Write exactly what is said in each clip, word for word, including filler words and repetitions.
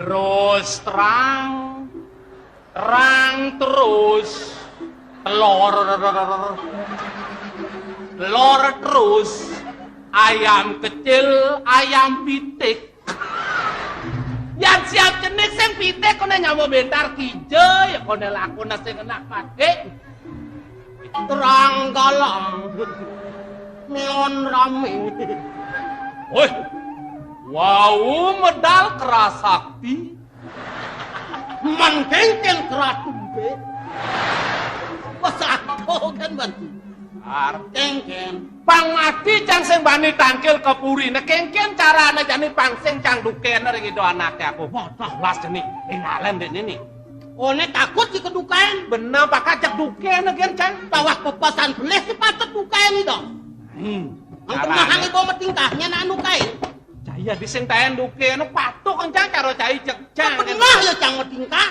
Terus terang, terang terus, telur, telur terus, ayam kecil, ayam pitik. Yan siap jenik sing pitik kone nyamuk bentar kija, ya kone lakune sing enak pake. Terang galang, neon rame. Woi, wau medal kerasakti. Man kengken keratumbe. Wes aku kan bantu. Ar kengken. Pang mati cang sing bani tangkil ke purine, kengken carane jani pang sing cang dukene ring ida anake aku. Wadah las jani, engalen dek nini. One takut si kedukaen. Bener, pakat cek dukene gen cang. Tawah pepesan belih si patut dukaen ida. Hmm. Ang tengah ang ibu metingkahnya nak dukaen. Cai ya dising taen dukene patuh kan cang cara cai cek cang. Pernah ya cang metingkah.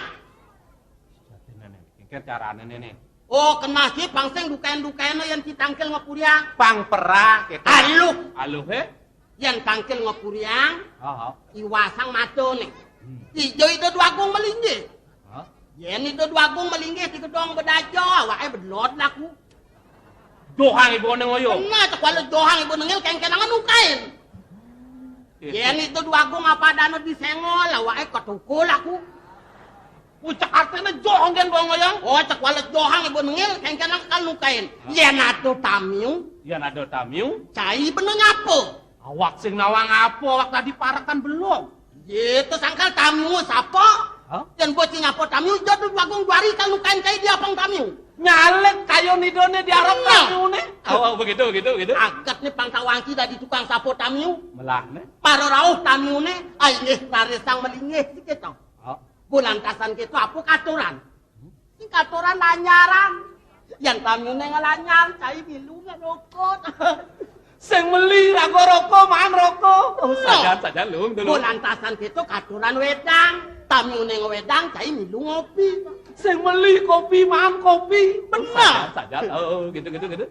Kengken carane nini. Oh, kenah ki pang sing dukaen-dukaen yen ditangkil ngepuriang. Pang perah gitu. Aluh. Aluh, eh? Yen tangkil ngepuriang, oh, oh, iwasang matane. Hmm. Ijo Ida Dwagung melinggih. Hah? Yen Ida Dwagung melinggih di gedong bedaja, awake bedlot laku. Johang ibu neng oyo. Nah, cek wala johang ibu nengil kengkenangan ukain. Iya. Yen Ida Dwagung apa dana disengol, awake ketukul laku. Ucek artine joh engken, Bong Oyong. Oh, cek wala johang ibu nengil, kengkenang kal nukain. Hah? Yen ada tamiu. Yen ada tamiu. Cai bena nyapa? Awak sing nawang apa? Awak tadi parekan belum. Ye, terus angkal tamiu sapa? Hah? Yen bocah nyapa tamiu, jadu bagung duari kal nukain cai diapang tamiu. Nyalek kayu nidone diarep tamiune. Nah. Oh, begitu, begitu, begitu. Aget ni pangkawangki dadi tukang sapa tamiu. Melah ne. Para rauh tamiune, ai nggih rarisang melinggih sikit to. Hah? Bulantasan keto apa katuran? Sing katuran lanyaran. Yen tamiune ngelanyar, cai milu ngerokok. Sing meli raga rokok, maan rokok. Oh, sajan, sajan, Lung, dulu. Bulantasan keto katuran wedang. Tamiune ngewedang, cai milu ngopi. Sing meli kopi, maan kopi. Bener. Sajan, sajan. Oh, gitu, gitu, gitu.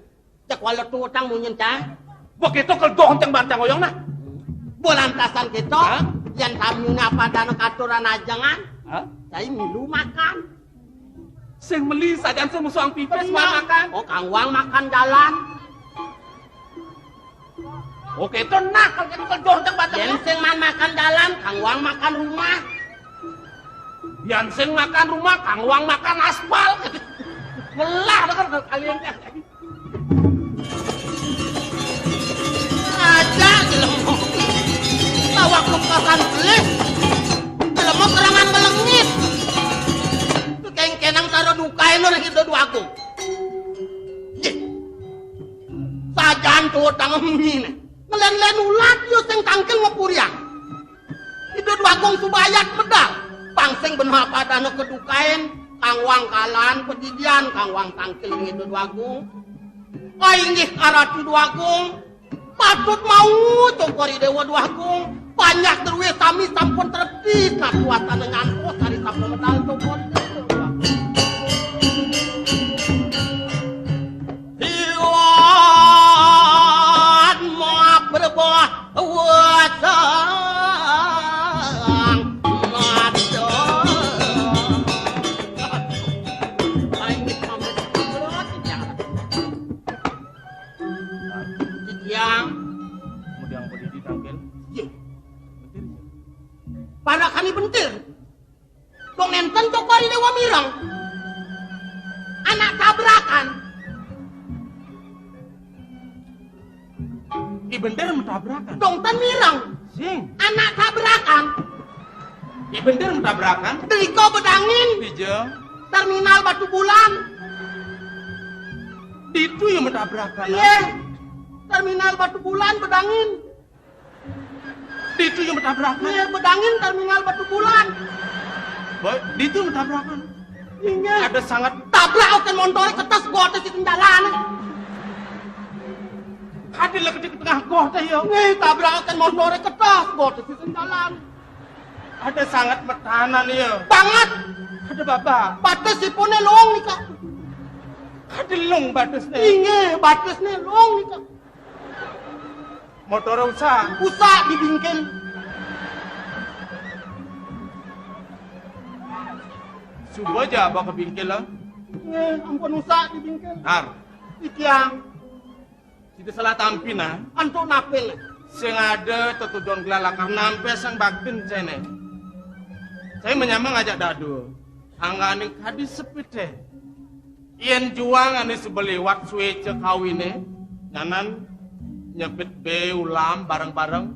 Cek wala tutang munyin, cah. Begitu kedoh ceng bantang oyong nah. Bulantasan keto, hah? Yen tamiune apa dana katuran ajengan, hah? Cai milu makan. Sing meli sajan sing musuang pipis maan makan. Oh, kang wang makan jalan. Oh, keto nah, kalau keto kedoh ceng bantang. Yen sing maan makan jalan, kang wang makan rumah. Yen sing makan rumah, kang wang makan aspal. Melah dengan kalian. Aja jelema. Tawak kepakan beli. Jelema serangan melengit. Kengkenang karo dukain orang itu dua aku. Ye. Sajan tuh tangan ini. Ngelen-len ulat yo sing tangkil ngepuriang. Ida Dwagung subayat medal. Pang sing benha padana kedukain, kang wang kalan pedidian, kang wang tangkil ring Ida Dwagung. Ai inggih Ratu Dwagung, patut mau Cokor I Dewa Dwagung. Banyak druwe sami sampun trepti, kakuatane nyantos ari sapa medal Cokor I Dewa Dwagung. Iwan mabrebah Wasang mata. Aing pamit. Titiang. Kemudian berdiri tampil. Iya. Betul. Para kami bentil. Wong enten Cokor I Dewa mireng. Tabrakan. Ih, bener mah tabrakan. Dong, ten mireng. Sing. Anak tabrakan. Ih, bener mah tabrakan. Deko bedangin. Dija. Terminal Batubulan. Ditu ya mah tabrakan. Iya. Terminal Batubulan bedangin. Ditu ya mah tabrakan. Iya, bedangin Terminal Batubulan. Boy, ditu mah tabrakan. Inggih. Ada sangat tabrak oken montore ketes gote si jalan. Ada lagi di tengah gote ya. Nih, tabrak oken montore ketes gote si jalan. Ada sangat metanan ya. Banget. Ada baba. Bates sipune lung nih, Kak. Ada lung batesnya. Inggih, batesnya lung nih, Kak. Motor usah. Usah dibingkil. Suba aja abah ke bingkil lah. Nih, ampun usah dibingkil. Nar. Ikiang. Sida salah tampi nah. Antuk napil. Sing ada tetujon gelalakar nampe sang baktin cene. Saya menyamang ajak dadu. Angganing kadi sepite. Yen juang ane sebeliwat sueca kawine, nyanan nyebit be ulam bareng-bareng.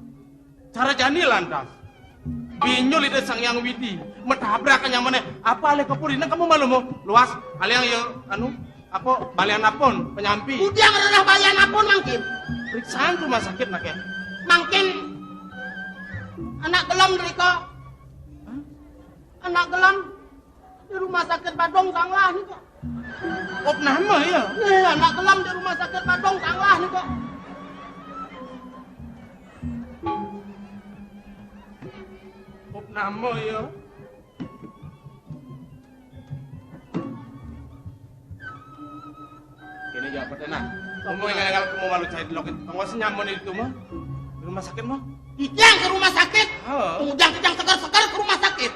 Cara jani lantas. Binyul Ida Sang Hyang Widi, metabrakan nyamane, apa ale kepurine kamu malu mo? Luas, aliang ya, anu, apa, balian apun, penyampi. Udiang rereh balian apun mangkin. Periksaan rumah sakit nake. Mangkin anak gelem deriko. Hah? Anak gelem di rumah sakit Badong sanglah nih, Kak. Opname ya? Nih, anak gelem di rumah sakit Badong sanglah nih, Kak. Opname ya? Kene jawab pete nah. Kamu yang gagal kamu malu cari loket. Kamu sih nyaman itu mah. Di rumah sakit mah. Ikiang ke rumah sakit. Oh. Tunggu jang kijang segar-segar ke rumah sakit.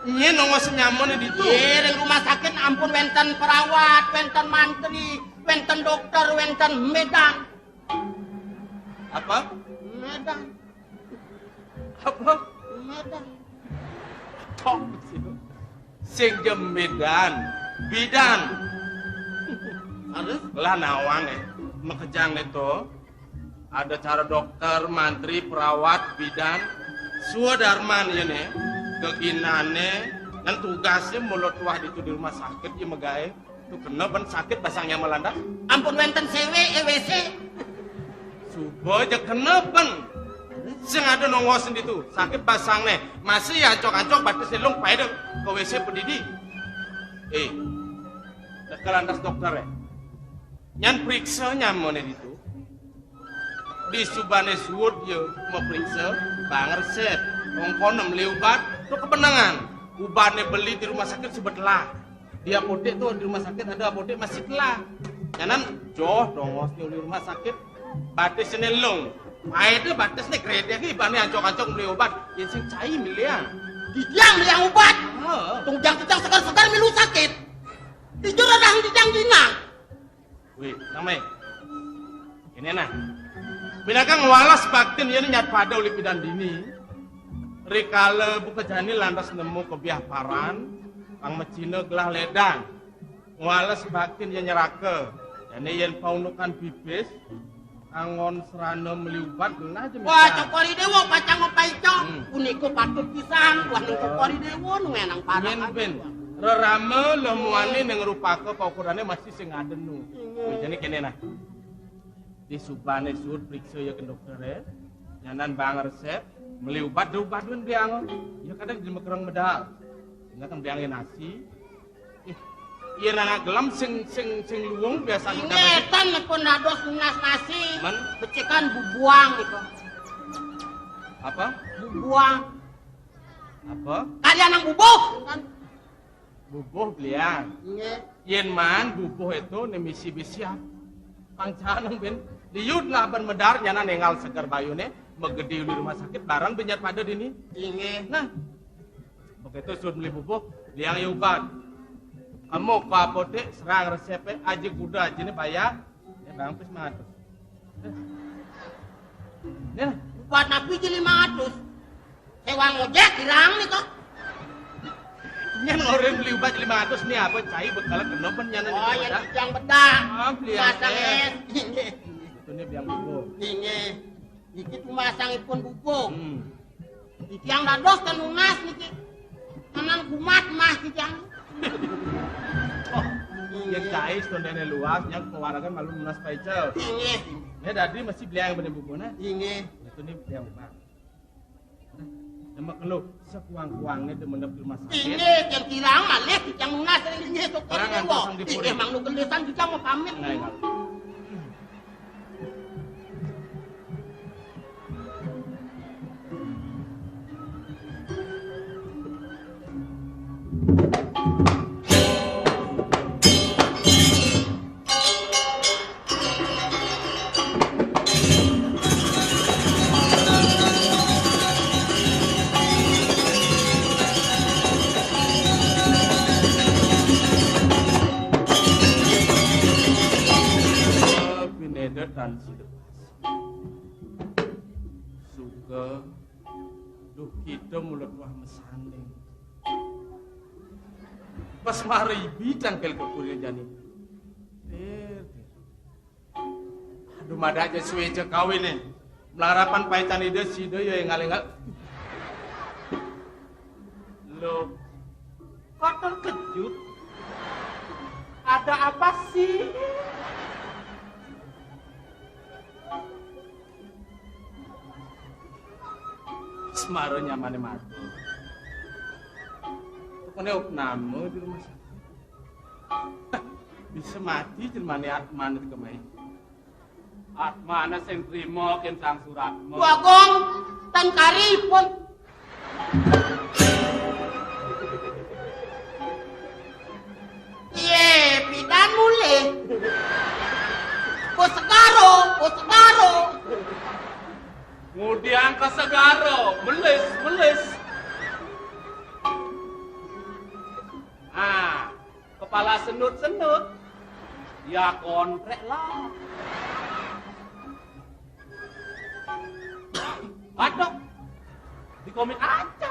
Iya nongos nyaman di itu. Iya, di rumah sakit ampun wenten perawat, wenten mantri, wenten dokter, wenten medan. Apa? Medan. Apa? Medan. Tok sih. Sing jemidan, bidan. Harus? Lah nawang eh. Makejang itu. Ada cara dokter, mantri, perawat, bidan. Suwa darman ya nih. Geginane. Dan tugasnya mulut wah itu di rumah sakit ya megae. Tuh kena ben sakit basangnya Melanda. Ampun wenten C W, eh, W C. Suba aja kena ben. Sing ada nongos di tu. Sakit basang nih. Masih ya ancok-ancok batis lung pae deh ke W C pedidi. Eh, tekel lantas dokter ya. Nyan periksa nyamone di tu. Di subane suud ya mau periksa bang resep. Ongkon meli ubat tu kebenangan. Ubane beli di rumah sakit sebetlah. Di apotek tu di rumah sakit ada apotek masih telah. Nyanan joh dongos di rumah sakit. Batis ini lung. Pae tu batis ni kredit ni bani ancok-ancok beli obat. Yang sing cai milian. Dijang yang ubat. Heeh. Tung jang kijang segar-segar milu sakit. Dijur ada dijang jinang. Wih, namai. Ini nah. Pinaka ngwalas baktin ya nyat pada uli pidan dini. Rikala buka jani lantas nemu kebiah paran, pang mecina gelah ledang. Ngwalas baktin ya nyeraka. Jani yen paunukan bibis, angon serana meli ubat genah aja. Wah, Cokori Dewa pacang ngepaica. Hmm. Punika patut pisan, wah ning Cokori Dewa nu menang parah. Yen ben rerama lemuani ning rupaka paukurane masih sing adenu. Hmm. Wih, jani kene nah. Di subane suud periksa ya ke dokter ya. Nyanan bang resep, meli ubat, da ubat duin biang. Ya kadang di mekereng medal. Sehingga kan biang nasi. Ih, iya anak gelem sing sing sing luwung biasa. Ingetan pun dados nunas nasi. Men? Becikan bubuang gitu. Apa? Bubuang. Apa? Karya nang bubuh kan. Bubuh belian. Nggih. Yen man bubuh itu ne misi bisian. Pangcaneng ben liud lah ben medar nyana nengal seger bayune megedi di rumah sakit bareng benyat pada dini. Inggih. Nah, begitu suud meli bubuh, liang ya ubat. Kamu ke apotek serang resepnya aja kuda aja nih bayar. Ya bang pis mangatus. Ini lah. Ubat napi ji lima ratus? Sewa ngojek kirang nih kok. Nyén orang beli obat lima ratus nih apa cai bekal kena pun nyana. Oh, yang yang bedah. Ah, beli masang es. Itu nih biang buku. Inggih. Iki tumasangipun buku. Hmm. Iki yang dados ten nunas niki. Tenan kumat mah iki yang. Oh, ya cai stondene luas yang kewaragan malu nunas paicel. Inggih. Ya dadi mesti beli yang bener buku nah. Inggih. Itu nih biang buku. Demek lu sekuang-kuangnya demen di rumah sakit. Ini yang kirang malih yang lunas yang ini sok orang yang kosong di puri. Emang lu kelesan juga mau pamit. Nah, enggak. Pineda tan sidepas. Suka duh kita mulut wah mesanding. Pas mari bidang kel kekuria jani. Ter, ter. Aduh, mada aja suwe aja kawin nih. Melarapan paitan ide sida ya engal-engal. Loh, kok terkejut? Ada apa sih? Semaro nyamane mati. Pokoknya opname di rumah sakit. Bisa mati jelmane atmane di kemai. Atmane sing trima ken sang suratmu. Bagong tan karipun. Iye, pidan mulih. Bos segaro, bos segaro. Ngudiang ke segaro, melis, melis. Ah, kepala senut-senut. Ya kontrek lah. Aduh, di komik aja.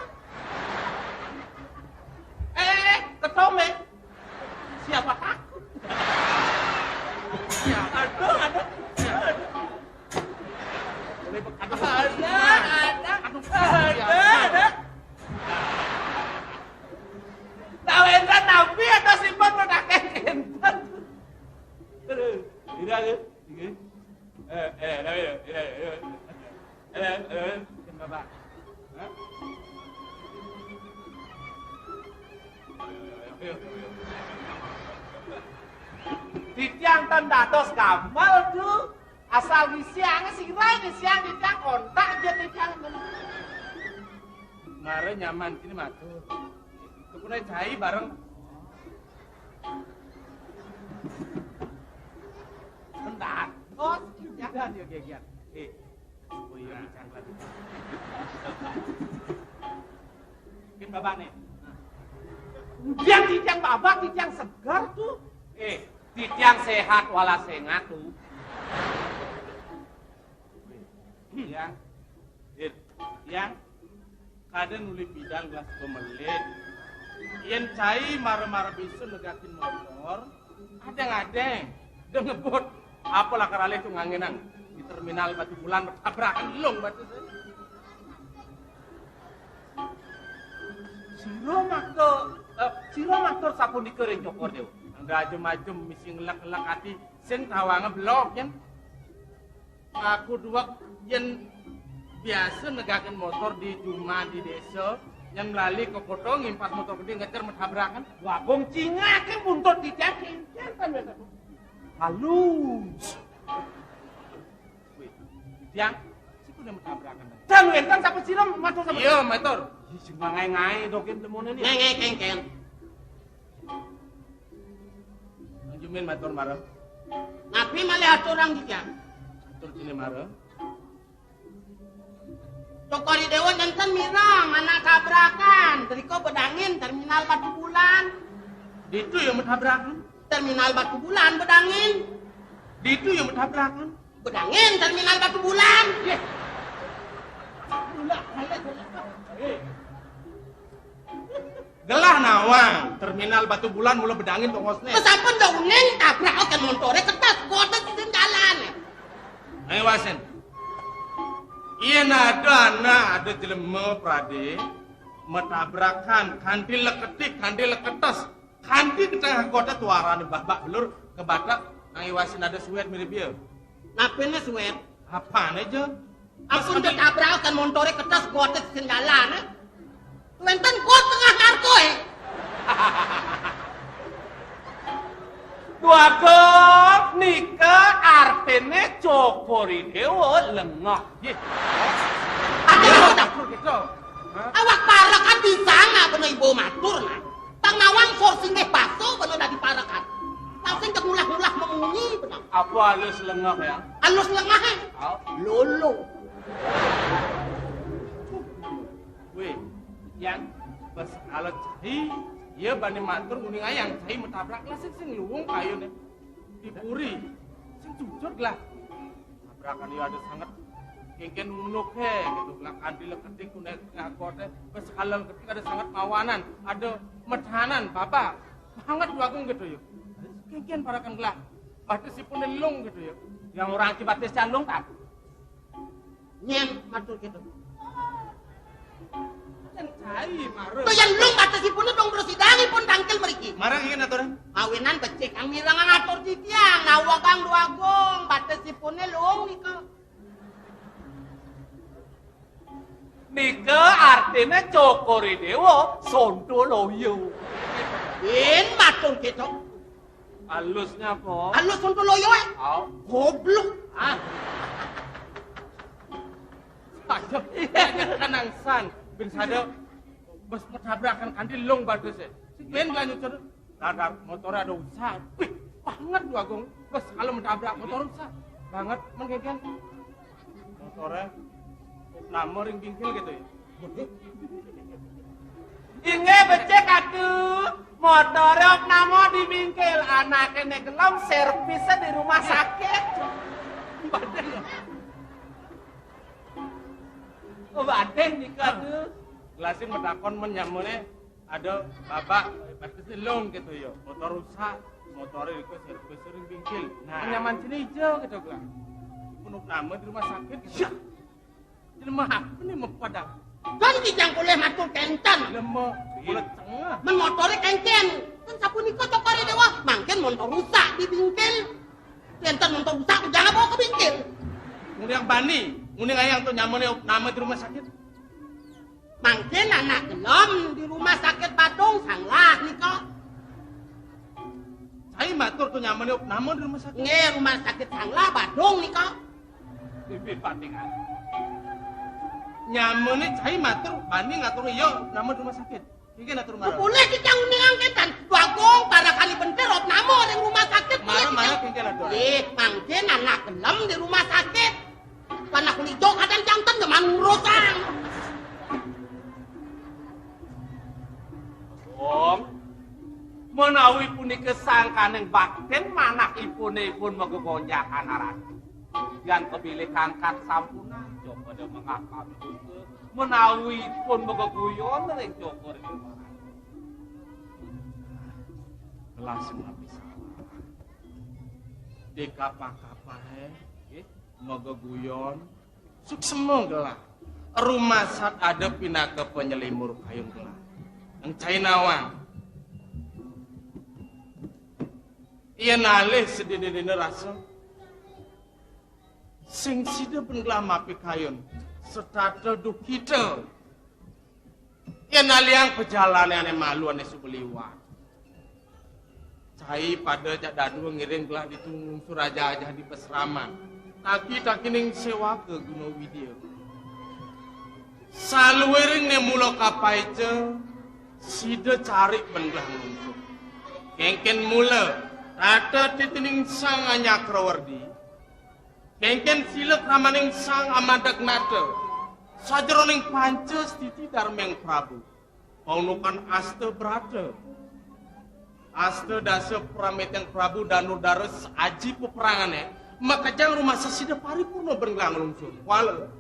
Eh, ketome. Siapa takut? Ya, aduh, aduh, aduh. Aduh, ada, ada, aduh, ada, ada. Tawendra nabi atau simpan menakeh kenten. Aduh, tidak, tidak. Eh, eh, tapi, eh, eh, eh, eh, eh, Bapak. Hah? Titiang tan dados gamal tu. Asal ngisiange sirai ngisiang titiang kontak aja titiang. Mare nyaman kini matur. Tukune cai bareng. Bentar. Oh, ya. Gian, ya, gian, gian. Eh. Oh iya, bicara lagi. Mungkin Bapak nih. Udah titiang Bapak, titiang segar tuh. Eh, titiang sehat wala sengat tuh. Yang, yang, kada nuli pidan gelas pemelit. Yen cai mara-mara bisu negakin motor, adeng-adeng, dengebut. Apa lakar alih tu ngangenang di terminal Batu Bulan bertabrakan lung batu saya. Siro makto, eh, siro makto sapunika ring Cokor Dewa. Nang ajem-ajem misi ngelak-ngelak ati sing tawanga belok yen. Aku duwek yen biasa negakin motor di jumah di desa, yang melali ke kota ngimpas motor gede ngecer metabrakan. Wabong cingake buntut titiang kincir kan biasa. Halus. Wih, titiang, siku ne metabrakan. Dan wenten sapa sira matur sapa? Iya, matur. Ih, sing ngae-ngae dogen lemone ni. Ngae-ngae kengken. Njumin matur marem. Napi malih aturang titiang? Atur dene marem. Cokor I Dewa nenten mireng anak tabrakan, drika bedangin terminal Batu Bulan. Ditu ya metabrakan. Terminal Batu Bulan bedangin. Ditu ya metabrakan. Bedangin terminal Batu Bulan. Yeh. Ulah, ulah, ulah. Eh. Gelah nawang, terminal Batubulan mula bedangin tongosné. Sampun da uning tabrak kan montore kertas, goda sing jalan. Ayo wasin. Yén ada anak, ada jelema pradé matabrakan kanthi leketik, kanthi leketes, kanthi di tengah kota tuarane babak belur ke Batak, nang iwasin ada suwet mirip ya. Napine suwet? Apane, Jo? Ampun, ditabrak kan montore kertas, goda sing jalan. Wénten got tengah ngarkoe. Dwagung nika artine Cokor I Dewa lengah. Nggih. Ada apa, Dak? Gitu. Hah? Awak parekan di sana, bena ibu matur, nah. Tang nawang sor singgih baso, bena dadi parekan. Langsung ngulah-ngulah memunyi, bena. Apa alus lengah ya? Alus lengah, eh? Au. Lolo. Wéh, Yang, bes ala cai, ya bani matur nguning ayang cai matabrak lah sing, sing luwung kayune. Di puri, sing jujur lah. Tabrakan ya ada sanget. Kéngkén unuk he, gitu lah, kanthi leketik kunek ngakote, bes ala leketik ada sanget mawanan, ada medanan, bapak. Banget Dwagung gitu ya. Kéngkén parekan lah. Batesipune lung gitu ya. Yang orang ki bates lung tak? Nyén matur gitu. Yang cai marah. To yang lung batesipune dong, terus sidangipun tangkil mriki. Marang ingin aturan. Awinan becik kang mireng ngatur titiang, nawa kang Dwagung, batesipune lung nika. Nika artine Cokor I Dewa Sontoloyo. Yen matur gitu. Alusnya apa? Alus Sontoloyo, eh? Au. Goblok. Ah. Ayo, iya, iya, tenang san. Bin sada bes petabrakan kanthi lung bagus e. Sing ben lanjut terus. Dadar motor ada usaha. Wih, banget Dwagung. Bes kalau menabrak motor usaha. Banget men kéngkén. Motore nama ring bingkil gitu ya. Inggih becik, aduh. Motore nama di bingkil, anake nek gelem servisnya di rumah sakit. Badhe. Oh, badhe nika, aduh. Gelasin medakon men nyamane ada babak, batis lung gitu ya. Motor rusak, motore iku servis ring bingkil. Nah. Nyaman sini ijo gitu, Bang. Penuh nama di rumah sakit. Iya. Jelema apa nih mau padang? Kan kijang boleh matur kénten. Jelema, boleh tengah. Men motore kéngkén. Kan sapunika Cokor I Dewa, mangkin motor rusak di bingkil. Kénten motor rusak, jangan bawa ke bingkil. Nguning bani, nguning ayang to nyamane nama di rumah sakit. Mangkin anak gelem di rumah sakit Badung Sanglah nika. Cai matur to nyamane nama di rumah sakit. Nggih, rumah sakit Sanglah Badung nika. Bibit patingan. Nyamane cai matur bani ngatur iya nama di rumah sakit. Iki ngatur marah. Boleh kita uningang kénten. Bagong para kali bentar op nama ring rumah sakit. Marah, marah, kengkel atur. Eh, mangkin anak gelem di rumah sakit. Panak lijo kadang janten demen ngurusan. Wong, menawi punika sangkaning bakten manahipune pun magegonjakan arati. Yan kebilih kangkat sampunan, coba ada mengakami juga. Menawi pun mageguyon ring coba ring marang. Kelas napi salah. Di kapah-kapahe, nggih, mageguyon. Suksema gelah. Rumah sat ada pinaka penyelimur kayun gelah. Nang cai nawang. Yen alih sedina-dina rasa. Sing sida ben gelah mapikayun. Setata dukita. Yen aliang pajalanane malu ane suba liwat. Cai pada jak dadua ngiring gelah ditunggung suraja-aja di pasraman. Taki-takining sewaka guna widya. Saluiring ne mula kapaica, sida carik ben gelah nglungsur. Kengken mula, tata titining sang anyakrawardi. Kengken sila kramaning sang amadagnata. Sajeroning panca stiti darmeng Prabu. Paunukan asta brata. Asta dasa prameteng Prabu Danudara saji peperangane, makejang rumasa sida paripurna ben gelah nglungsur. Kuala.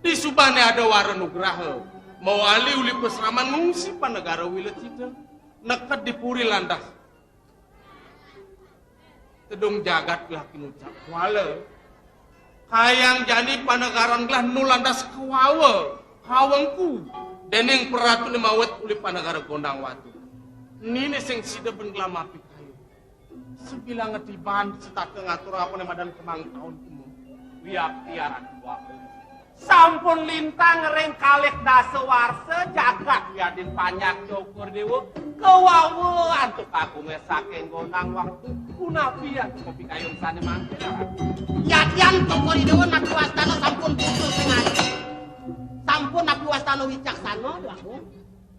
Di subane ada wara nugraha. Mawali uli pasraman ngungsi panegara wilet sida. Neked di puri lantas. Tedung jagat gelah kinucap kuala. Kayang jani panegaran gelah nu lantas kawawa, kawengku, dening praratuné mawit uli panegara Gondang Watu. Nini sing sida ben gelah mapikayun. Sabilang ngetiban setata ngatur apané madan kemangkaun kemu. Wiakti Ratu Agung. Sampun lintang ring kalih dasa warsa jagat wiadin panjak Cokor Déwa kawawa antuk kagungé saking Gondang Watu. Punapi antuk pikayun sané mangkin? Yadian Cokor Déwa napi wastana sampun putus sing ati. Sampun napi wastana wicaksana, Déwa Agung.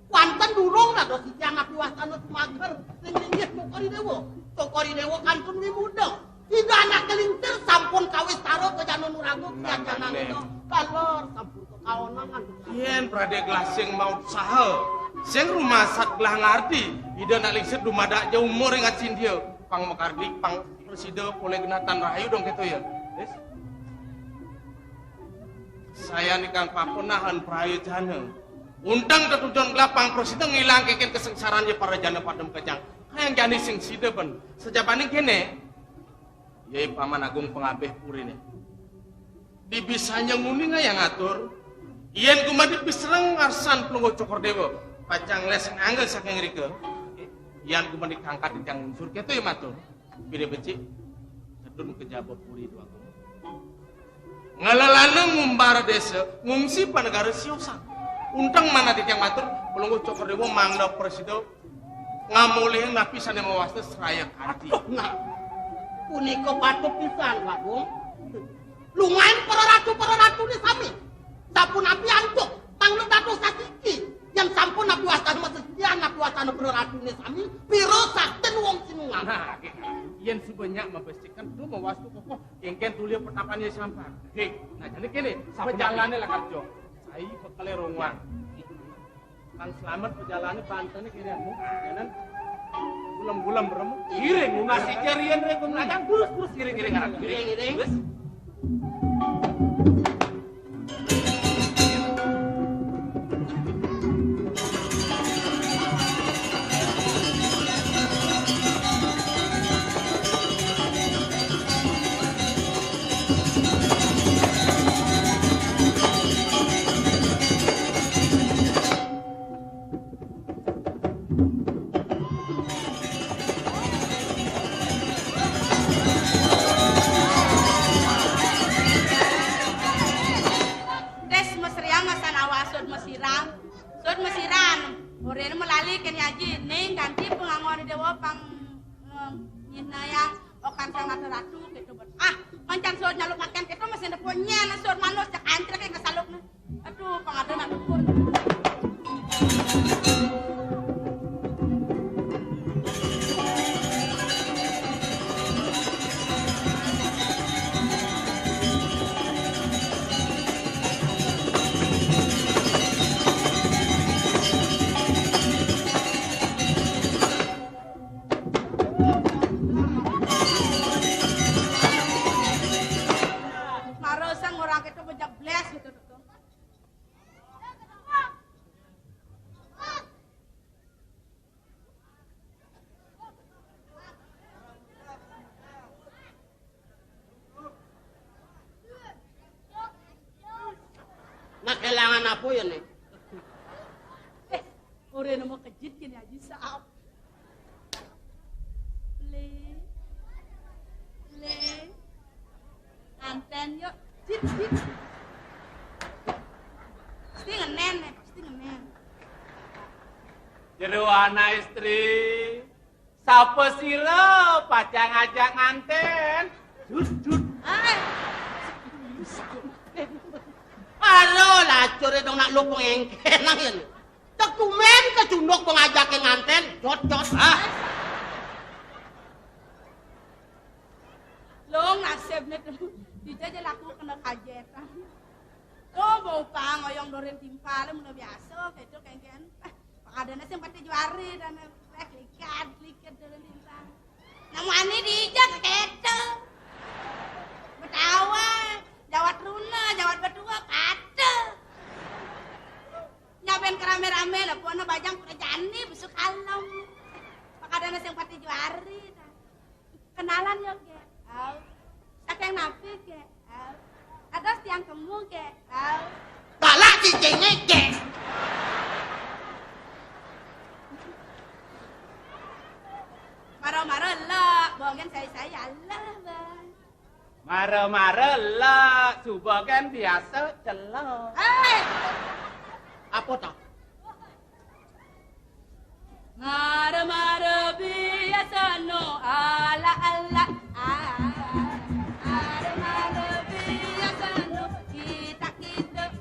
Wanten durung dados titiang napi wastana sumager ring linggih Cokor Déwa. Cokor Déwa kantun wimuda. Ida anak kelintir sampun kawistara ka Jana Nuraga. Nah, kian Jana nah, Nuraga. Balor sampun kakaonangan. Yén pradé gelah sing mautsaha, sing rumasat gelah ngardi, Ida anak lingsir dumadak ja umur ing acindia. Pang makardi, pang prasida polih genah tan rahayu dong kéto ya. Wis. Sayan ikang pakunahan prayojana. Unteng tetujon gelah pang prasida ngilang kénkén kasangsaran ya para jana padem kejang. Kayang jani sing sida ben. Sajabaning kéné. Yai Paman Agung pangabih puriné. Dibisanya nguni ngayang atur. Yén gumadi pisereng ngarsan Palungguh Cokor Déwa. Pacang les angga saking rika. Yan gumadi kangkat ingkang unsur kéto ya matur. Pire becik, tedun ka jaba puri, Déwa Agung. Ngelelana ngumbara désa, ngungsi panegara siosan. Unteng manah titiang matur, Palungguh Cokor Déwa mangda prasida ngamolihang napi sané mawasta sraya kanti. Aduh, nah. Punika patut pisan, Déwa Agung. Lungain para ratu, para ratuné sami. Sapunapi antuk, mangda dados sasiki. Yén sampun napi wastana masesian, napi wastana para ratuné sami, pira sakti wong sinungan. Nah, yén suba nyak mabestikan tu mawasta kokoh, kénkén tulia petapané sampar. Hé, nah jani kéné, pejalané lakar jog. Sai bekelé rongwang. Kan slamet pejalané bantené kéné anu, kéné. Gulem-gulem berem. Iring, masih carian rek, gulem lajang, gulus-gulus, iring, iring, iring. Iring, iring. Wis. Des mesriang masan awas sud mesiran. Sud mesiran. Orén melali kén aji ning kanti pengangon dewa pang, eh, nyinayang okan sang ratu-ratu gitu. Ah, mancan sud nyaluk makan gitu mesin depo nyen sud manus cek antrek ke saluk. Aduh, pangadan aku pun. Marosang orang kita bejak belas gitu tuh. Nah, kelangan apa ya nih? Eh, orang nama kejit gini aja saap. Le. Le. Anten yuk. Cip, cip. Pasti ngenen nih, pasti ngenen. Jero ana istri. Sapa sira pacang ngajak nganten? Dut, dut. Ai. Aro lacure dong nak lu pengengkenang ya. Tekumen kecunduk pengajake nganten, jot, jot. Ah. Long nasibne tuh. Dija aja laku kena kajetan. Oh, bau pang oyong doren timpal, mun biasa gitu kengken. Adana sing pati juari dan rek likat, likat doren timpal. Namu ani dija keto. Betawa, jawat runa, jawat betua, kata. Nya Wari ta. Kenalan yo, Gék. Au. Saking napi, Gék? Au. Kados tiang kemu, Gék? Au. Galak cicingé, Gék. Mara-mara elek, bogén sai-sai elek, Bang. Mara-mara elek, suba gén biasa celek. Hei! Apa to? Mara-mara biasa no ala-ala. Ah, mara-mara biasa no kita-kita.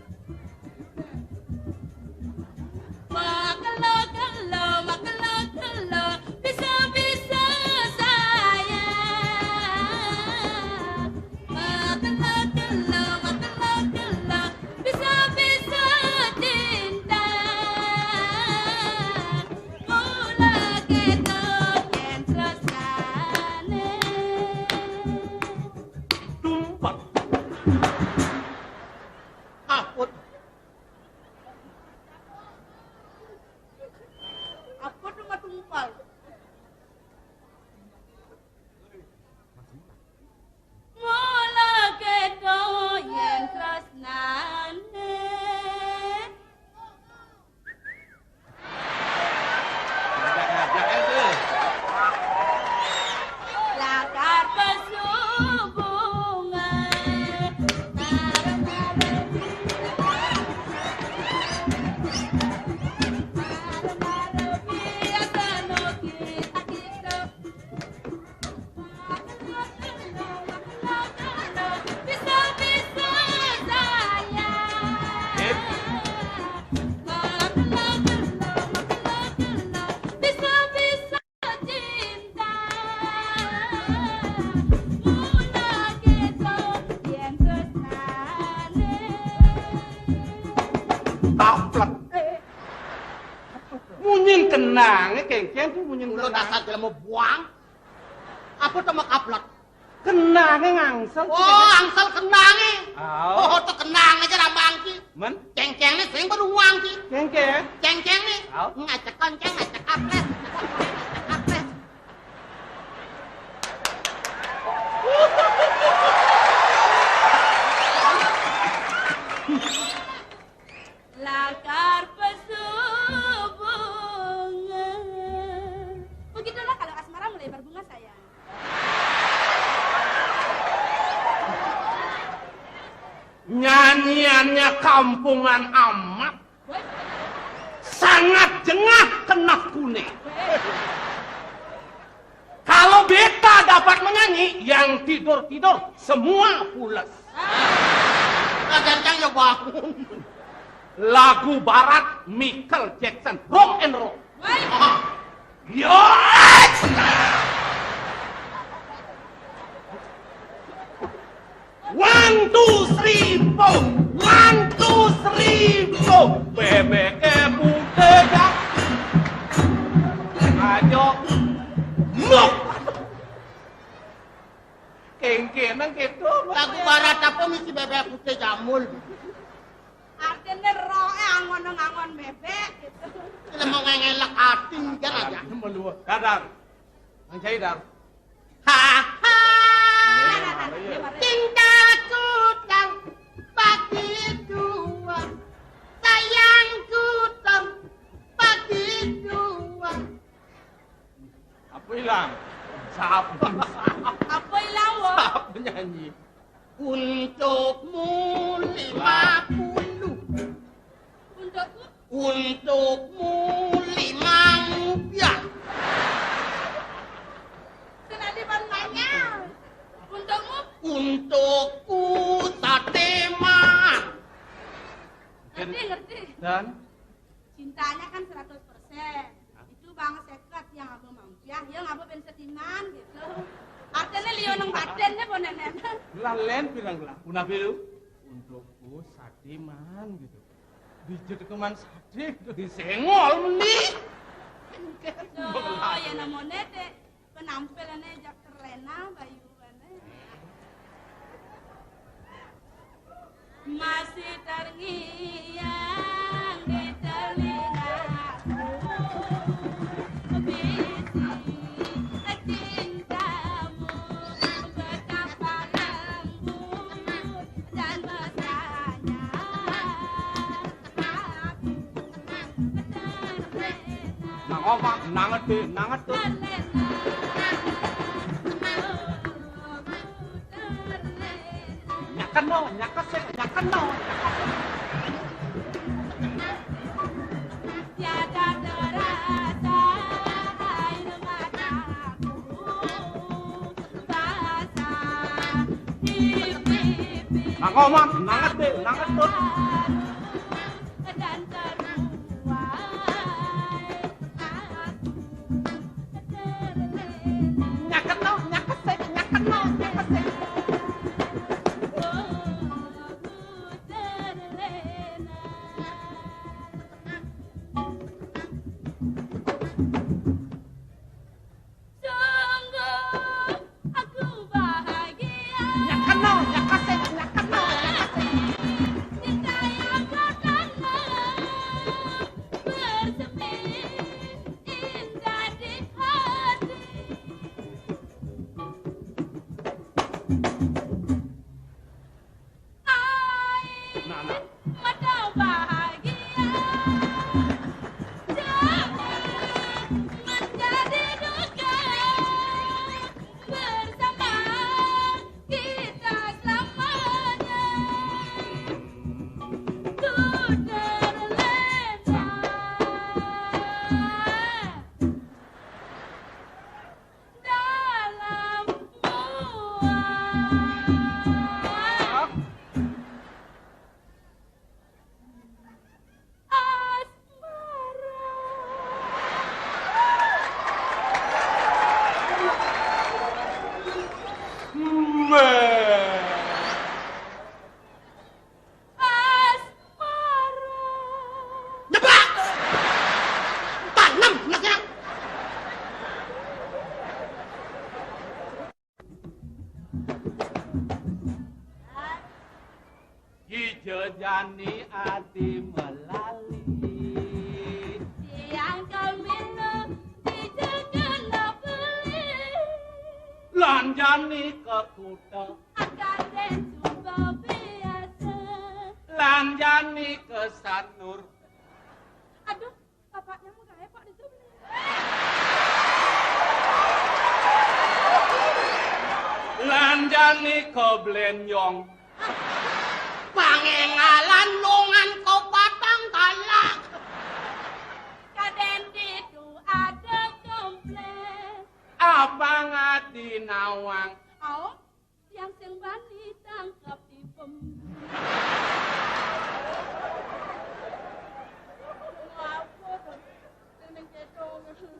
Makelo-kelo, makelo-kelo, bisa-bisa sayang. Makelo-kelo, makelo-kelo, bisa-bisa cinta. Mula kéto yén tresnané. Tumpek. Aput. Apa tu matumpal? Mula kéto yén tresnané. Ngajak-ngajak aja. Lakar pasubungan. Bisa-bisa sayang. Bisa-bisa cinta. Mula kéto yén tresnané. Kaplek. Munyin kenangé, kéngkén tu munyin. Mula kenang. Dasar jelema buang. Apa to makaplek? Kenangé ngangsel. Oh, angsel kenangé. Au. Oh, to kenang aja rambang ki. Men? Céngcéngné sing beruang ki. Céngcéng? Céngcéngné. Au. Ngacek koncéng, ngacek kaplek. Ngacek koncéng, ngacek kaplek. Lakar pasubungan. Begitulah kalau asmara mulai berbunga, sayang. Nyanyiannya kampungan amat. Sangat jengah kena kuné. Kalau beta dapat menyanyi, yang tidur-tidur semua pules. Nah, gancang ya bangun. Lagu barat Michael Jackson, rock and roll. Woi. Ah. Yes! One, two, three, four. One, two, three, four. Bébéké putih ya. Ayo. Nuk. Kéngkénang kéto. Lagu barat apa misi bébék putih jamul? Artiné roé angon ngangon bébék gitu. Lha mau ngelak ating kan aja. Dadar. Mang Cai, Dar. Ha, ha. Cintaku terbagi dua, sayangku terbagi dua. Apa hilang? Siapa? Apa hilang, Wo? Siapa nyanyi? Untukmu lima puluh. Untukmu? Untukmu lima rupiah. Senadi ban banyak. Untukmu? Untukku sate man. Ngerti, ngerti. Dan? Cintanya kan seratus persen. Itu bang seket yang abah mampiah, yang abah ben setiman gitu. Artinya liu nang batinnya bonenan. Lah lén bilang lah, punah bilu. Untukku sate man gitu. Dijut keman sate gitu. Disenggol meni. Oh, ya namanya deh. Penampilannya jak terlena, bayuannya. Masih terngiang di telingaku. Bisi Nang ngendi, nang ngendi. Nyakeno, nyakesik, nyakeno, nyakesik. Nang kono, nang ngendi, nang ngendi. Nyakeno, nyakesik, nyakeno, nyakesik. Sungguh aku bahagia. Nyakeno, nyakesik, nyakeno, nyakesik. Cinta yang kau tanam bersemi indah di hati. Ai, nah, nah, mata bahagia. Jangan menjadi duka bersama kita selamanya. Ku terlena dalam gua. Asmara. Mbak. Asmara. Nyebak. Tanem, nyebak. Jijejani ati melali. Tiang kalmino jijejana beli. Lanjani ke kuta. Akan den suba biasa. Lanjani ke Sanur. Aduh, bapaknya mau kayak Pak Rizal. Lanjani ke Blenyong. Pangengalan lungan ke Patang Kalak. Kaden ditu ada komplek. Apa ngati nawang? Au, yang sing bani tangkap ipem. Apa tuh? Sing cedong. Aduh.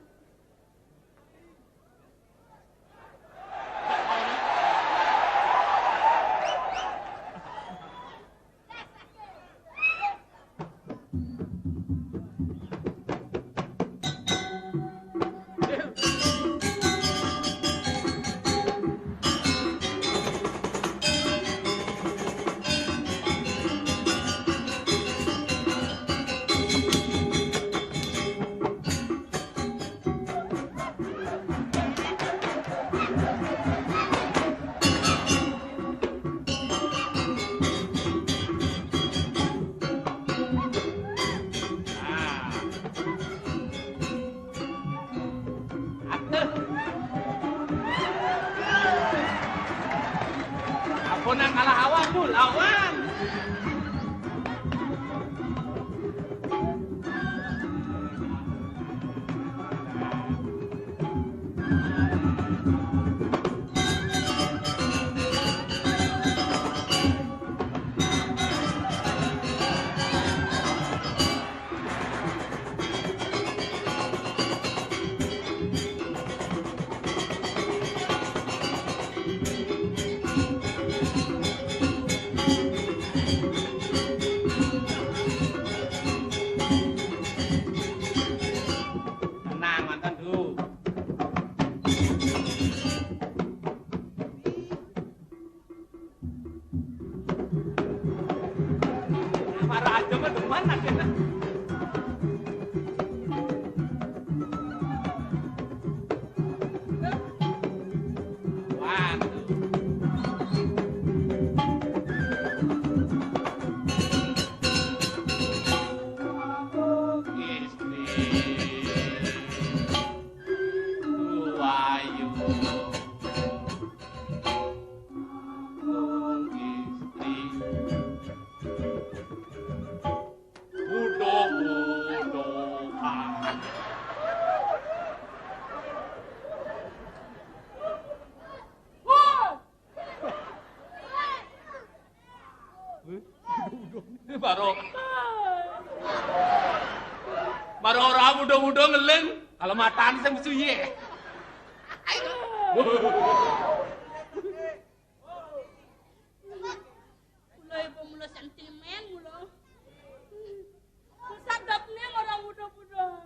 Ampun, nang kalah awak tuh, lawan. Tenang, mantan dulu. Apa raja mah demen akhirnya. Wan. Istri. Baro. Baro ora muda-muda ngeling, kalau matan sing suye. Mula ibu mula sentimen mula. Sadapne ora muda-muda.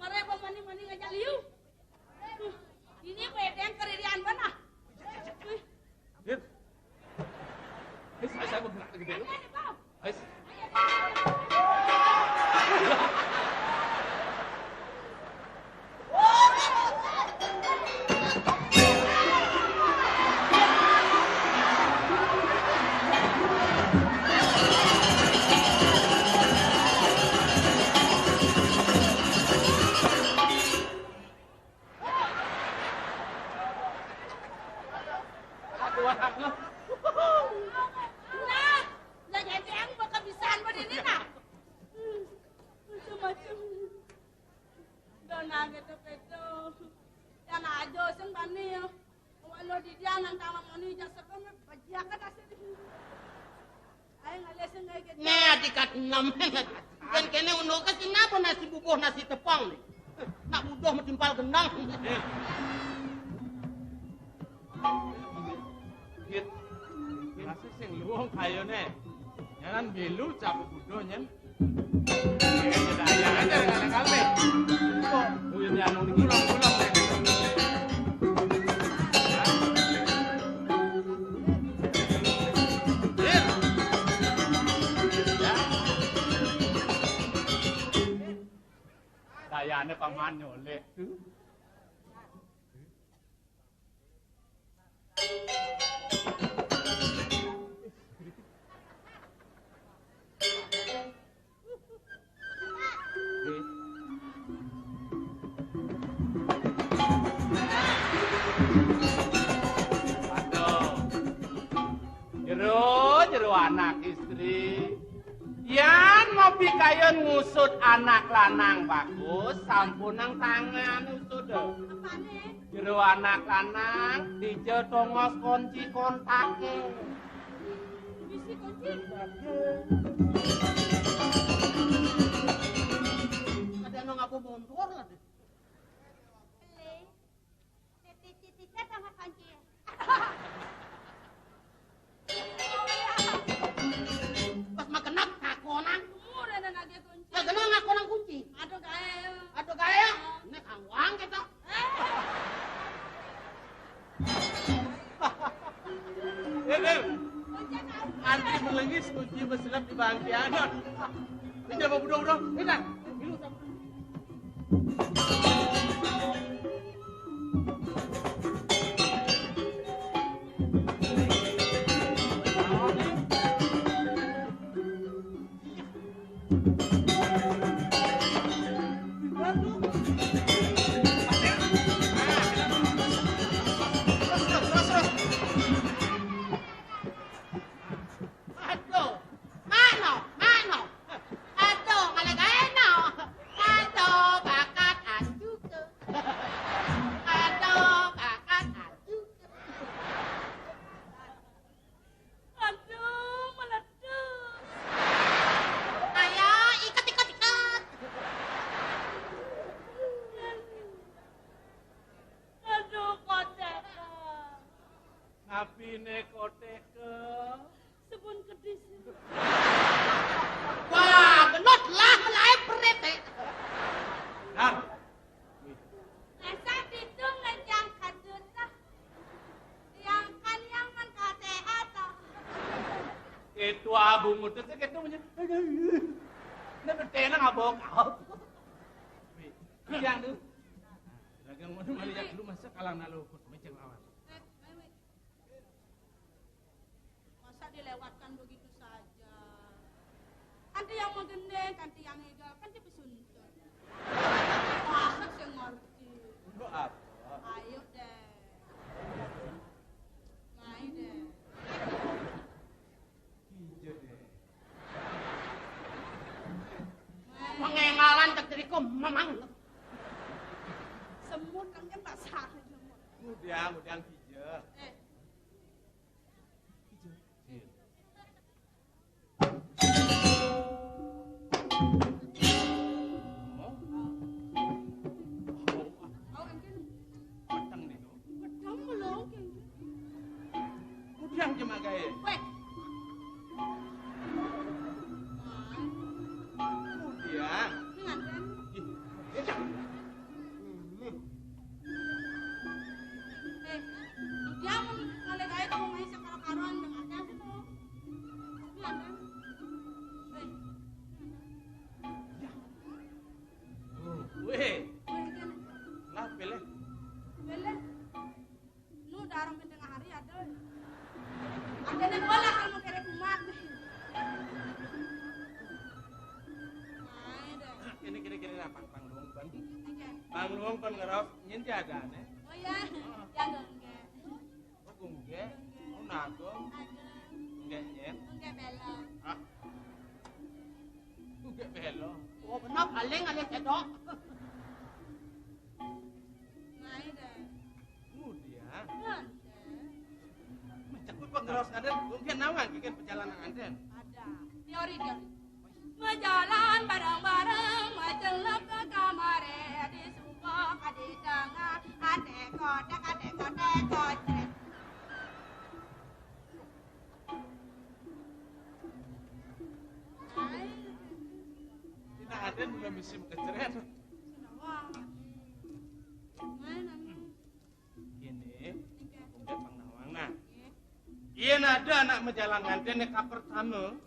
Mare apa mani-mani ngajak liu? Ini apa ya, yang keririan mana? Dit. Wis, wis, aku gerak gitu. Wis. Nah, lah, jadi aku bakal bisaan begini, nah. Macam-macam. Udah, nah, gitu-gitu. Yang aja sing bani ya. Walau di dia nang talam mani jasa kami bajiakan hasil. Ayo ngalih sing kayak gitu. Nih, adikat enam. Kan kene uno ke sing apa nasi bubuh, nasi tepung nih. Nak budoh metimpal gendang. Git. Masih sing luwung kayone. Nyanan belu cabut budoh nyen. Ayo aja kali-kali. Kok buyune anu iki? Pulang-pulang. Dayane paman nyolek. Aduh. Jero, jero anak istri. Yan mau pikayun ngusut anak lanang bagus, sampun nang tangan usut. Apane? Jero anak lanang, dija tongos kunci kontake. Bisi kunci. Ada nang apa mundur lah. Beli. Titik-titiknya sama kunci. Pas magenah ngakonang. Ora ana nagih kunci. Lah, kena ngakonang kunci. Aduh, gae. Aduh, gae. Nek awang kita. Eh. Eh, Lir. Antri melengis kunci beselap di bangkian. Ini apa budak-budak? Ini kan. Aduh, mano, mano. Aduh, malah gaeno. Aduh, bakat anjuke. Aduh, bakat anjuke. Aduh, meletus. Ayo, iket, iket, iket. Aduh, kotek. Ngapine kotek? Sebun kedis. Wah, genot lah, melae perit, eh. Dar. Masa ditu ngejang kadut lah. Yang kan yang men K T A toh. Itu abu mutus itu punya. Ini betena ngabok. Yang tu. Dagang mana mana ya dulu masa kalang nalo ikut meceng lawan. Eh, eh, eh. Masa dilewatkan begitu saja? Kan dia yang mau gendeng, kan dia yang ega, kan dia pesuntun. Masa saya ngerti? Untuk apa? Ayo deh. Main deh. Iya deh. Main. Pengengalan cek diriku memang. Semut kan kan pasar semut. Mudiang, mudiang hijau. Eh. Hijau. Iya. Luang pan ngeraos nyen jagane. Oh ya, ya Gunggek. Oh, Gunggek. Oh, Nagong. Aduh. Gunggek nyen. Gunggek belong. Ah. Gunggek belong. Oh, benar paling ada cedok. Mai deh. Kemudian. Gunggek. Mencekut kok ngeraos ngaden, Gunggek nawang kiken perjalanan ngaden. Ada. Teori, teori. Majalan bareng-bareng, macelep ke kamare, disumpah di tengah, ate kotek, ate kotek, kocret. Ai. Tina aden belum musim kecret. Senawang. Mana? Kene, Gunggek pang nawang nah. Yen ada anak majalan nganten ka pertama,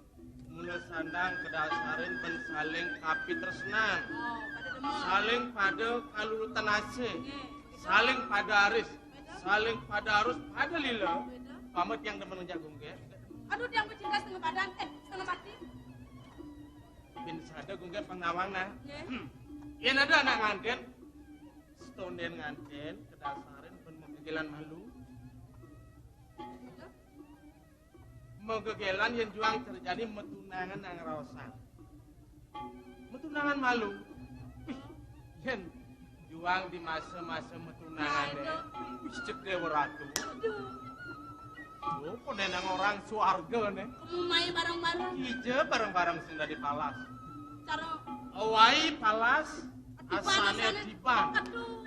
mula sandang kedasarin ben saling kapitresnan. Oh, pada demen. Saling pada kalurutan asih. Nggih, gitu. Saling pada aris. Betul. Saling pada arus pada lila. Betul. Pamit yang demen ngejak Gunggek. Aduh, tiang pecinta setengah badan, eh, setengah mati. Bin sada Gunggek pang nawang nah. Nggih. Hmm. Yen ada anak nganten, setonden nganten kedasarin ben magegelan malu. Magegelan yen juang terjadi metunangan nang raosan. Metunangan malu. Wih, yen juang di masa-masa metunangan ne. Wih, cek Dewa Ratu. Aduh. Oh, kok nenang orang suarga ne. Kamu mai bareng-bareng. Ija bareng-bareng sing dadi palas. Cara awai palas. Asane tiban. Aduh.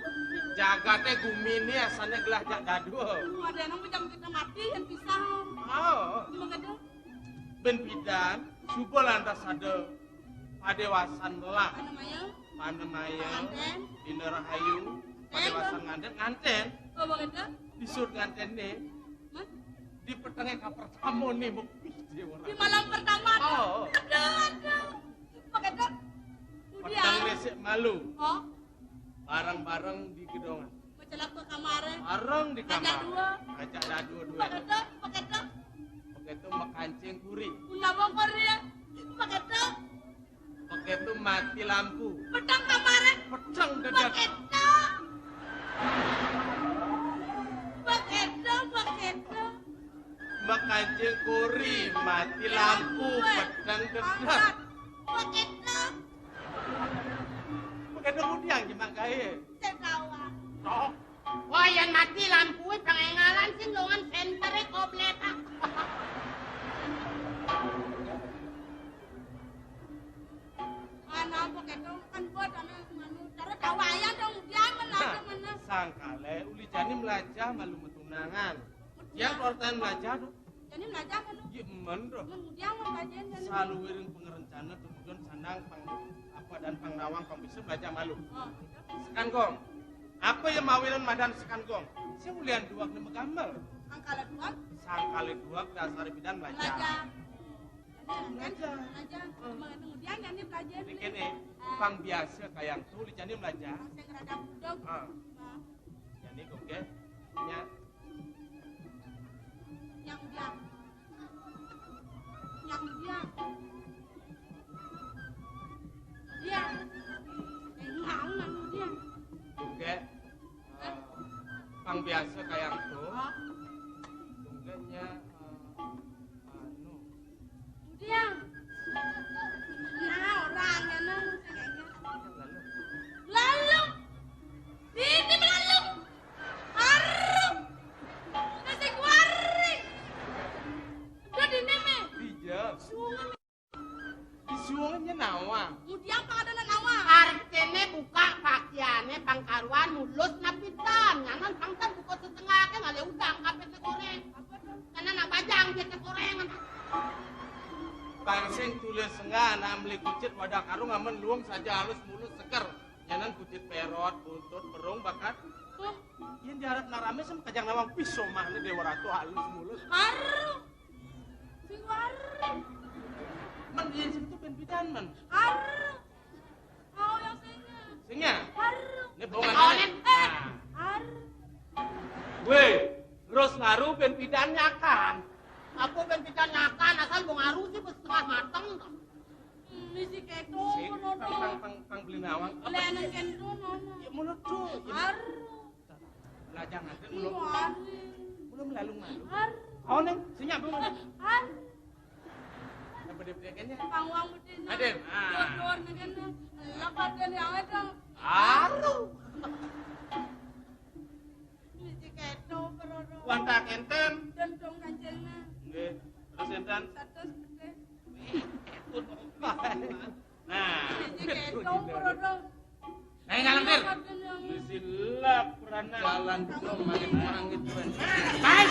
Jagate gumine asane gelah jak dadua. Aduh, ada nang macam kita mati yang pisang. Oh. Cuma kata. Ben pidan, suba lantas ada padewasan melah. Panemaya. Panemaya. Panganten. Dina Rahayu. Nganten, padewasan nganten, nganten. Oh, begitu? Disut nganten nih. Hah? Di petengnya ka pertama nih, Bu. Di malam pertama. Oh. Aduh, aduh. Begitu? Peteng resik malu. Oh. Bareng-bareng di gedongan. Macelep ke kamare. Bareng di kamar. Ngajak dua. Ngajak dah dua-dua. Paketo, paketo. Paketo makancing kuri. Guna bongkor ya. Paketo. Paketo mati lampu. Peteng kamare. Peteng dedet. Paketo. Paketo, paketo. Makancing kuri, mati lampu, peteng dedet. Paketo. Paketo ngudiang jemak gae. Sing tawang. Sok. Wah, yen mati lampu, pengengalan sing longan sentere koblet, ah. Ana apa keto kan buat ana manu. Cara tawayan dong, dia men aja mana. Sangkale uli jani melajah malu metunangan. Yang kortan melajah tuh. Jani melajah manu. Iya, men, Bro. Men dia mau belajarin jani. Saluwiring pengerencana tujuan sandang pang apa dan pangnawang pang bisa melajah malu. Oh, gitu. Sekan gong. Apa yang mawilan madan sekan gong? Saya ulian duak ne megamel. Sangkala duak. Sangkala duak dasar bidan melajah. Melajah. Melajah. Melajah. Hmm. Kemudian jani belajar. Ini kene, ah, pang biasa kayang tuh, jani melajah. Sing rada budeg. Ah. Nah. Jani kok ke? Nya. Nya udiang. Nya udiang. Udiang. Eh, nang, nang udiang. Oke. Eh, pang biasa kayang tuh. Oh. Oke, nya, eh, anu. Udiang. Nah, orangnya nang. Lalu. Lalu. Ini lalu. Arum. Nasi goreng. Udah di neme. Iya. Sungai. Di sungai nawa. Udiang pang ada nawa. Artine buka pakaiane pang karuan mulus napitan. Nyanan pang ten buka setengah ke ngale udang kapit goreng. Apa tuh? Nyanan nak bajang dia goreng. Bang sing tulis enggak anak meli kucit wadah karung amen luwung saja halus mulus seger. Nyanan kucit perot, buntut, perung, bakat. Tuh. Yen diharap narame sem kajang nawang piso mah ni Dewa Ratu halus mulus. Aru. Sing waru. Men yen sing tu ben pidan men. Aru. Mau yang singa. Singa? Aru. Ni bongan. Oh, nen. Eh. Nah. Aru. Weh, terus ngaru ben pidan nyakan. Apa ben pidan nyakan asal mau ngaru sih setengah mateng. Hmm. Misi kéto, sik, Broto. Pang, pang, pang, pang beli nawang. Lén kéto, Mama. Ya, mula to, ya. Aru. Lajang aja, mula. Iya, aru. Mula melalung malu. Aru. Oh, Neng, senyap dulu. Aru. Yang bedé-bedé kayaknya. Pang wang bedé, Neng. Adén, ah. Jodor, Neng, Neng. Lepas dari awet, Neng. Aru. Misi kéto, Broto. Wantah kénten. Dendong kancingna. Nggih. Terus énten? Satus gedé. Nah. Nah, ngalem, Dir. Misi lap, Brana. Jalan dong, makin mangit, Bran. Baik.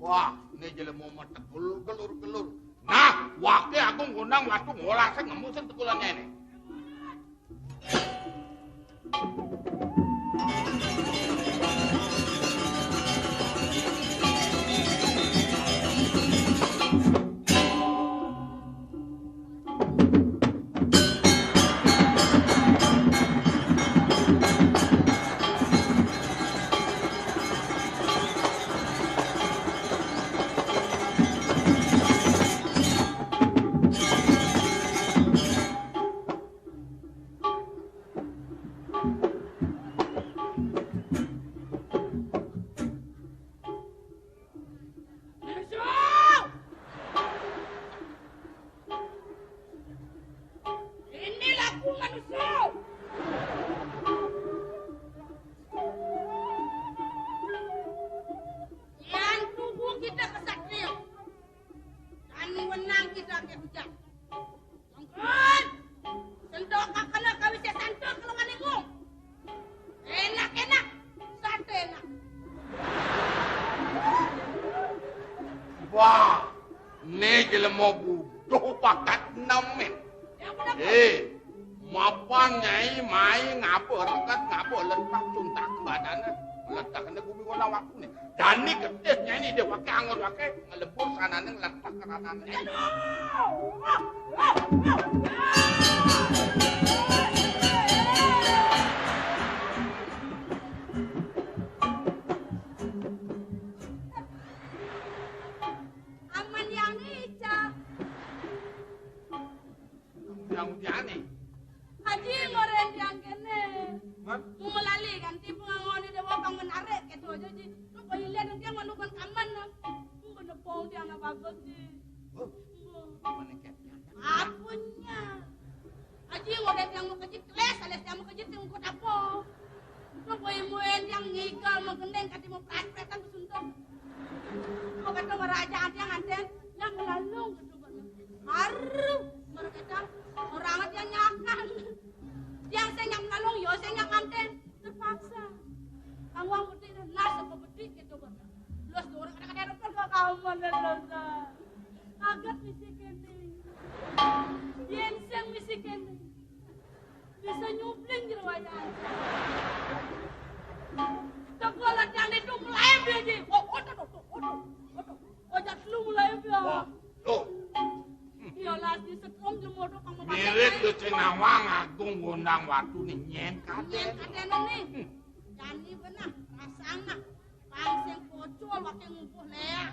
Wah, né jelema mah tegul gelur-gelur. Nah, waké agung gondang watu ngolasé ngemu sing tegulannya ini. Ini laku manusia. Yang tubuh kita kesatria. Kami menang kita ke hujan. Mangkon, sentuh kakana kawis santuh kalau ngalinggung. Enak-enak, sate enak. Wah, né jelema buduh pakat nemen. Ya, bener. Eh, mapan Nyai mai ngaba reket, ngaba letak tuntak badana. Letakna gumi ngono waktu né. Jani getih Nyai né deh waké anggur waké ngelebur sanané ngeletak keranané. Aman yang ica. Yang udiané. Haji ngoren tiang kéné. Hah? Mau melali kan tipu ngangoni dewa pang menarik gitu aja ji. Lu kok ilen tiang mandukan kaman. Enggak nepong tiang apa ji. Oh, mana ket? Apunnya. Haji ngoren tiang mau kejit keles, alias tiang mau kejit tiang ikut apa? Lu kok imuen tiang ngigal mau gendeng kati mau prat-pratan kesuntung. Mau kata meraja tiang anten, yang melalung. Aduh, mereka orang aja nyakan. Yang saya nyam lalung, yo saya nyam manten. Terpaksa. Kang Wang beti, nasa kau beti gitu kan. Los dua orang kadang-kadang depan ke kamu mana los. Kaget misi kene. Yen sing misi kene. Bisa nyubling jero wayah. Teko latihan itu mulai dia ji. Oh, otot, otot, otot, otot. Ojak lu mulai dia. Wah, tuh. Iya lah, di setrum jemur tuh kamu pakai. Mirip tuh Cinawang Agung gondang watu nih, nyen kaden. Nyen kaden nih. Hmm. Jani benah, rasana. Pang sing pocol, waké ngubuh léak.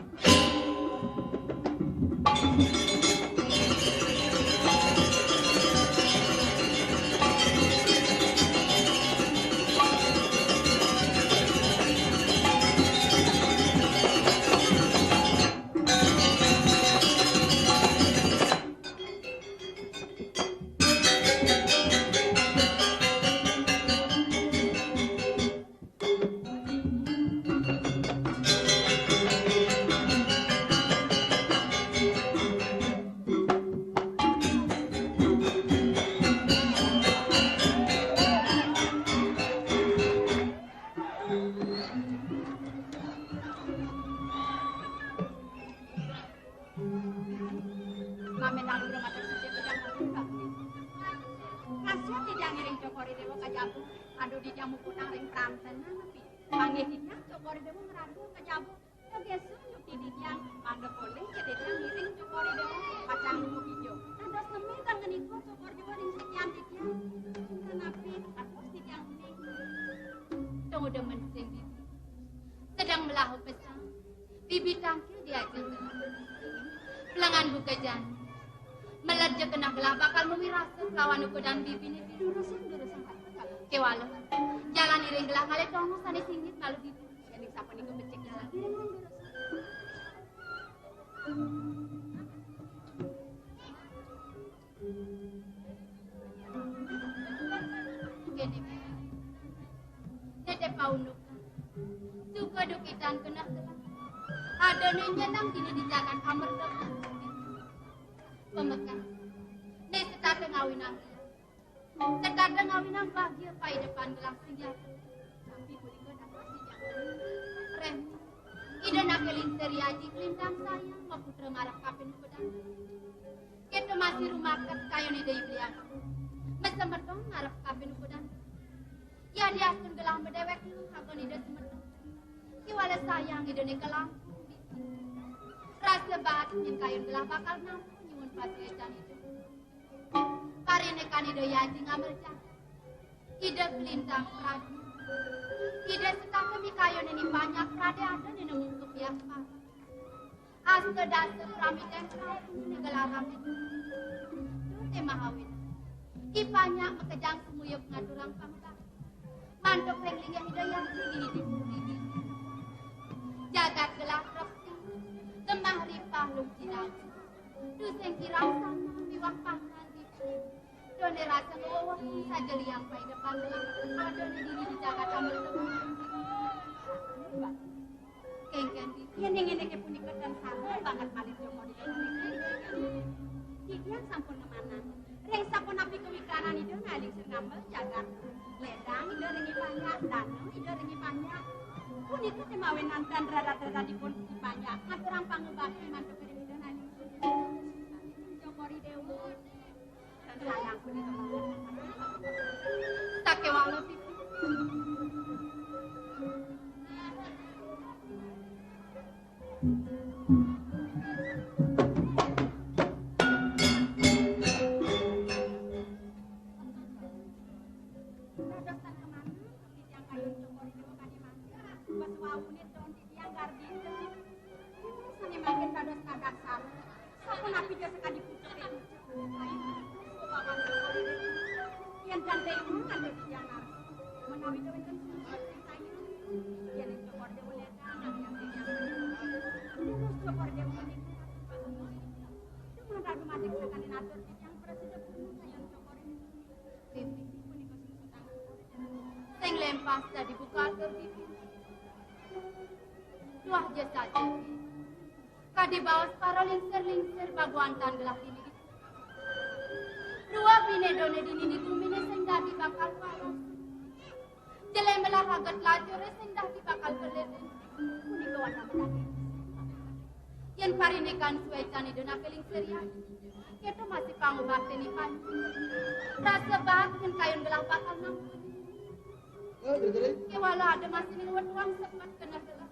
Mame nang rumah tersisip yang membuka. Kasih tidak ngiring Cokor I Dewa ka Jabu. Aduh, di jamu kunang ring pranten, napi? Panggih titiang Cokor I Dewa ngradu ka Jabu. Yogesun yukti titiang, mangda polih ka titiang ngiring Cokor I Dewa pacang lubuh ijo. Dados neme tanggenika Cokor I Dewa ring sikian titiang. Napi atos titiang uning? Tong udah mensing, Bibi. Sedang melahu pesan. Bibi tangkil diajeng. Pelengan buka jani. Meled ja keneh gelah bakal mawirasa kelawan ukudan Bibi niki. Durusang, durusang. Kéwala. Jalan iring gelah ngalih tongos sané singit malu Bibi. Yén sapunika becik jalan iring durusang. Kéné. Kedukitan genah gelah. Adané nyeneng dini di jagat amerta. Pamekad. Né setata ngawinang. Setata ngawinang bagia paidepan gelah sinjata. Tapi punika dapat sinjata. Rem. Ida naké lingsir Aji Klintang Sayang maputra marep kapin upedan. Kéto masih rumaket kayun Ida Iblian. Mesemeton marep kapin upedan. Yadiastun gelah madéwék, anggon Ida semeton. Kiwala sayang Ida nika langkung bisi. Rasa baat nyén kayun gelah bakal nampa nyuwun pasuécan Ida. Parinékan Ida Aji ngamel jagat. Ida Klintang Prabu. Ida setata mikayun ni panjak pradé ada ni nungkep yang parah. Asta dasa pramiten Prabu ni gelaran itu. Tuh teh mahawin. Ki panjak makejang semuyup ngaturang pangkat. Mantuk ring linggih Ida Aji dini di bumi. Jagat gelah trepti. Gemah ripah lung cinau. Tusing kirang sama miwah pangan di. Doné rasa ngowah saja liang paidepan. Adoné dini di jagat amerta. Kéngkén di. Yén ning ngéné punika tan sama banget malih Joko Déwa. Titiang sampun ngemanang. Ring sapunapi kawitranan Ida ngalih sing ngamel jagat. Ledang Ida ring panjak, danau Ida ring panjak. Punika temawinan tan rarat-raratipun panjak. Ngaturang pangubakti mantuk ring Ida ngalih. Joko Déwa. Sakéwala pipi. Dados tan kemana? Titiang kayun Joko Déwa kadi mangkin. Pas wawune don titiang garbita. Sane mangkin dados kadaksara. Sapunapi ja sakadi pucuk e pucuk. Yen ganteng mangan titiang narsa. Menawi wenten sumber saya. Yen Joko Déwa ledang, nang yang titiang. Terus Joko Déwa menika. Dumadak dumadik sakane natur titiang prasida purun kayun Joko Déwa. Sing lempas dadi bukatur pipi. Tuah ja saja. Kadi baos para lingsir-lingsir baguantan gelah dini. Rua bine done dini di gumine sing dadi bakal palos. Jelé melah aget lacure sing dadi bakal pelilin. Punika wanda medani. Yen parinikan suecan Ida nake lingsir ya. Kita masih pangubakti ni panci. Rasa baat yen kayun gelah bakal nampun. Kewala ada masih ning wetuang sepet kena gelah.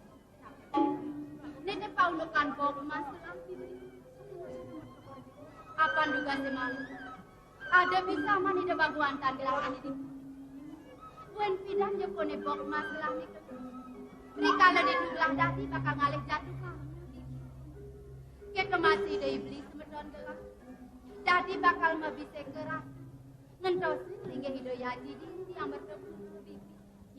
Nete paunukan bok emas gelah. Apan duga semalu. Ada bisa mani de baguantan gelah ini. Buen pidan je pone bok emas gelah ni. Rikala di gelah dadi bakal ngalih jatuh kamu. Kita masih de iblis semeton gelah. Dadi bakal mabise keras. Ngentosin linggih Ida Yaji di yang bertemu.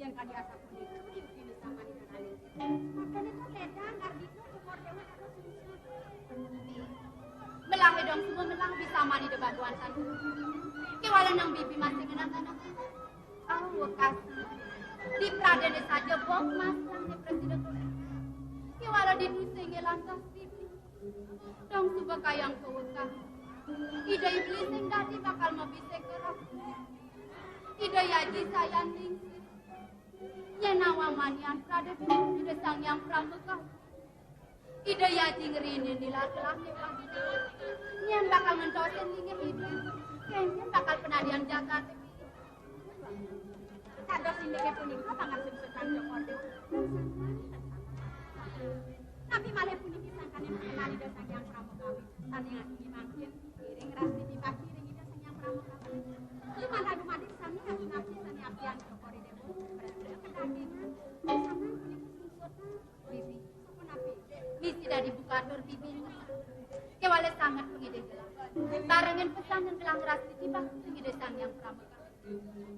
Yen kadi asapunika, yukti misangan Ida Raden. Makane to ledang, Ardito, Kumor Dewa, terus sungsut. Melahe dong semua melang bisa mani de baguan sana. Kewala nang bibi masih ngenang-ngenang. Ah, wekas. Di pradene saja bok mas nang di presiden. Kewala di tusenge lantas bibi. Dong suba kayang kewekas. Ida iblis sing dadi bakal mabise keras. Ida Yaji sayan lingsir. Yen awang manian pradé Ida Sang Hyang Prambakat. Ida Yaji ngrinin di lak-lak. Yen bakal ngentosin linggih Ida. Yen bakal penadian jagat. Kados indike punika pangarsip Sutan Joko Dewa. Tapi malih puniki sangkaning pengenal Ida Sang Hyang Prambakat. Sane ngajeni mangkin, iring rasti dibagi ring Ida Sang Hyang Prambakat. Lumantar dumadik sami ati-ati sane apian Joko Dewa. Berarti kedagingan. Sampeyan punika sungsut. Bibi, sapunapi? Misi dadi bukatur bibi. Kewala sanget pengidih gelah. Barengin pesan dan gelah ngrasti dibakti pengidih Sang Hyang Prambakat.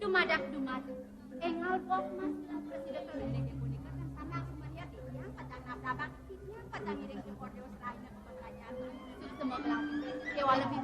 Dumadak-dumadak. Engal bok mas gelah presida kali ini punika kan sana semuanya titiang pacang nabrak titiang pacang ngiring ke kode selain ke kerajaan. Semua gelah. Kewala bibi.